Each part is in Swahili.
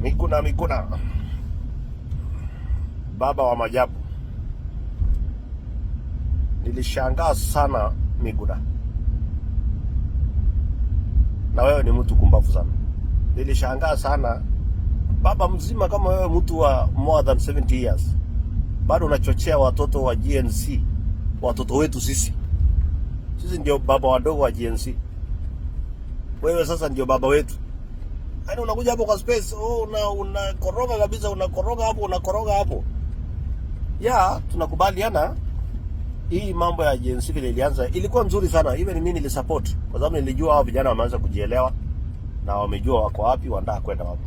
Miguna Miguna, baba wa majabu. Nilishangaa sana Miguna, na wewe ni mtu kumbavu sana. Nilishangaa sana baba mzima kama wewe, mtu wa more than 70 years, bado unachochea watoto wa Gen Z, watoto wetu sisi. Sisi ndio baba wadogo wa Gen Z, wewe sasa ndio baba wetu. Yaani unakuja hapo kwa space, oh, unakoroga kabisa, unakoroga hapo, unakoroga hapo. Ya, tunakubaliana hii mambo ya Gen Z vile ilianza ilikuwa nzuri sana. Even mimi nilisupport kwa sababu nilijua hao vijana wameanza kujielewa na wamejua wako wapi, wanataka kwenda wapi.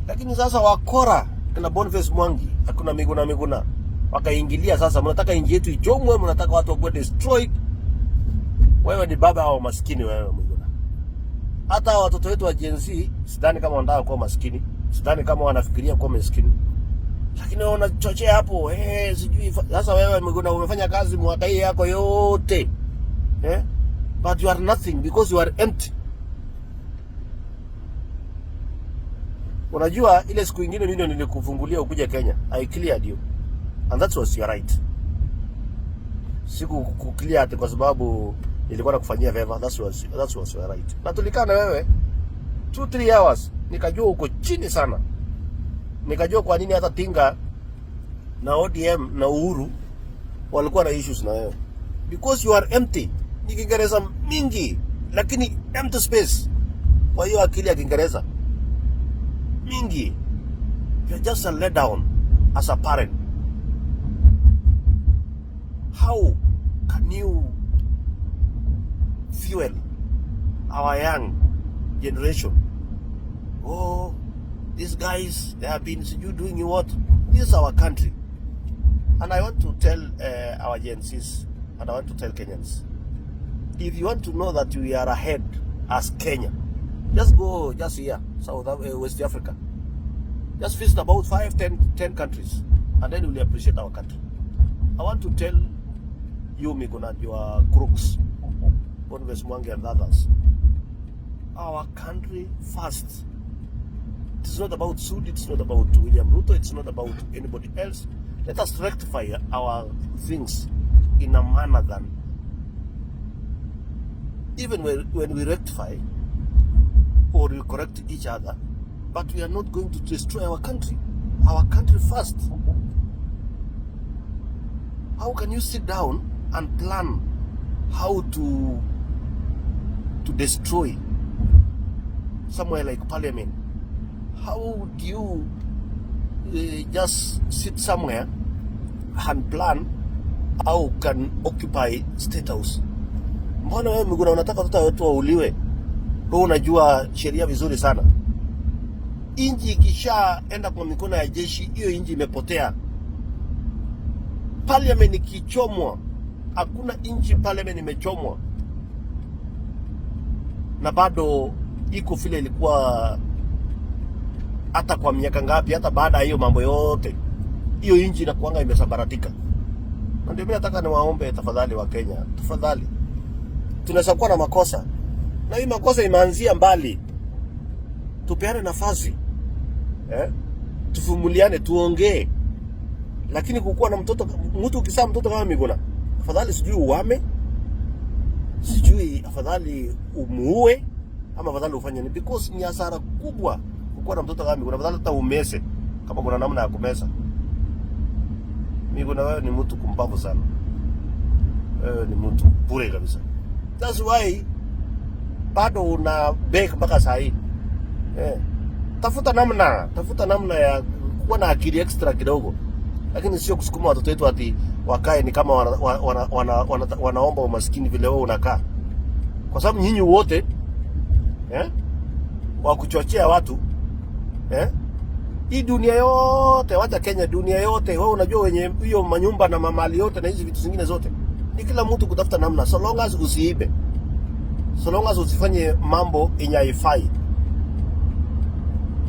Lakini sasa wakora kina Boniface Mwangi, hakuna Miguna Miguna wakaingilia sasa, mnataka nchi yetu ichomwe, mnataka watu wakuwe destroyed. Wewe ni baba wa maskini wewe Miguna. Hata watoto wetu wa Gen Z sidhani kama wanataka kuwa maskini, sidhani kama wanafikiria kuwa maskini, lakini wewe unachochea hapo sijui sasa wewe Miguna umefanya kazi mwaka hii yako yote, eh, but you are nothing because you are empty. Unajua ile siku ingine mimi ndio nilikufungulia ukuja Kenya. I cleared you. And that was your right. Siku kuclear ati kwa sababu nilikuwa nakufanyia favor. That was your right. Na tulikaa na wewe 2 3 hours, nikajua uko chini sana. Nikajua kwa nini hata Tinga na ODM na Uhuru walikuwa na issues na wewe. Because you are empty. Ni Kiingereza mingi lakini empty space. Kwa hiyo akili ya Kiingereza mingi. You're just a letdown as a parent. How can you fuel our young generation? Oh, these guys, they have been you doing what? This is our country. And I want to tell our Gen Zs, and I want to tell Kenyans, if you want to know that we are ahead as Kenya, just go just here, South West Africa. Just visit about 5, 10 countries, and then you will appreciate our country. I want to tell you, Miguna, your crooks, Boniface Mwangi and others, our country first. It's not about Sudi, it's not about William Ruto, it's not about anybody else. Let us rectify our things in a manner than even when we rectify or we correct each other, but we are not going to destroy our country. Our country first. How can you sit down and plan how to destroy somewhere like parliament? How do you just sit somewhere and plan how can occupy state house? Mbona wewe Miguna unataka watoto wetu wauliwe? Wewe unajua sheria vizuri sana. Inji ikishaenda kwa mikono ya jeshi, hiyo inji imepotea. Parliament ikichomwa, hakuna inchi parliament imechomwa na bado iko vile ilikuwa hata kwa miaka ngapi, hata baada ya hiyo mambo yote, hiyo inchi inakuanga imesambaratika. Na ndio mimi nataka niwaombe tafadhali wa Kenya, tafadhali, tunaweza kuwa na makosa na hii makosa imeanzia mbali, tupeane nafasi, eh? Tuvumiliane, tuongee, lakini kukuwa na mtoto, mtu ukizaa mtoto kama Miguna, afadhali sijui uame, sijui afadhali umuue ama afadhali ufanye nini, because ni hasara kubwa kukuwa na mtoto kama Miguna. Afadhali hata umese, kama kuna namna ya kumesa. Miguna, wewe ni mtu kumbavu sana, wewe ni mtu bure kabisa. That's why bado una beg mpaka saa hii, eh. Tafuta namna ya kuwa na akili extra kidogo, lakini sio kusukuma watoto wetu ati wakae ni kama wanaomba umaskini vile wewe unakaa, kwa sababu nyinyi wote, eh, wa kuchochea watu, eh, hii dunia yote, wacha Kenya, dunia yote, wewe unajua wenye hiyo manyumba na mamali yote na hizi vitu zingine zote ni kila mtu kutafuta namna, so long as usiibe, so long as usifanye mambo yenye haifai,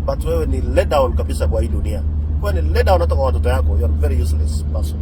but wewe ni let down kabisa kwa hii dunia. Wewe ni let down hata kwa watoto yako. You are very useless person.